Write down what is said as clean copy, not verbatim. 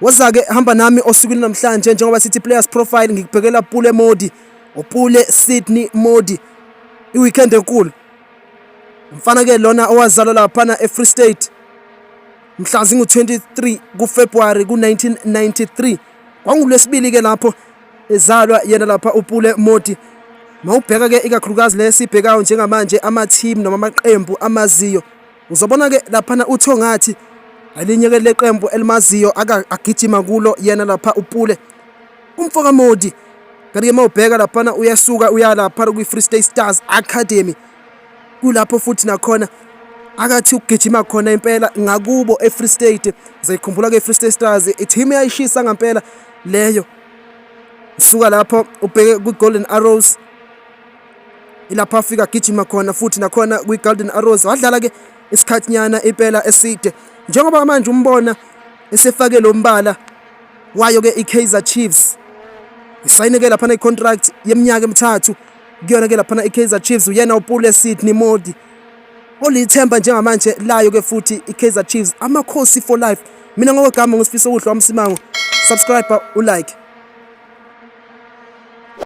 Woza-ke hamba nami osukwini namhlanje njengoba sithi players profile ngikubhekela Pule Mmodi, uPule Sydney Mmodi. I-weekend enkulu. Umfana-ke lona owazalwa laphana e-Free State mhla zingu-23 kuFebruary ku-1993. Kwangulwesibili-ke lapho ezalwa yena lapha uPule Mmodi. Mawubheka-ke ikakhulukazi lesibhekayo njengamanje ama-team noma amaqembu amaziyo uzobona-ke laphana uThongathi elinye-ke leqembu elimaziyo agijima kulo yena lapha uPule umfoka Mmodi. Kanti-ke mawubheka laphana uyasuka uya lapha kwi-Free State Stars Academy, kulapho futhi nakhona akathi ukugijima khona impela ngakubo e-Free State. Uzayikhumbula-ke i-Free State Stars, i-team eyayishisa ngampela leyo. Usuka lapho ubheke kwi-Golden Arrows, ilapho afika agijima khona futhi nakhona kwi-Golden Arrows, wadlala-ke isikhathinyana impela eside. Njengoba manje umbona esefake lo mbala wayo-ke i-Kaizer Chiefs, isayine-ke laphana i-contract yeminyaka emithathu kuyona-ke laphana i-Kaizer Chiefs. Uyena uPule Sydney Mmodi olithemba njengamanje layo-ke futhi i-Kaizer Chiefs, Amakhosi for life. Mina ngokwegama nguSifiso Kuhle waMsimango. Subscribe, ulike.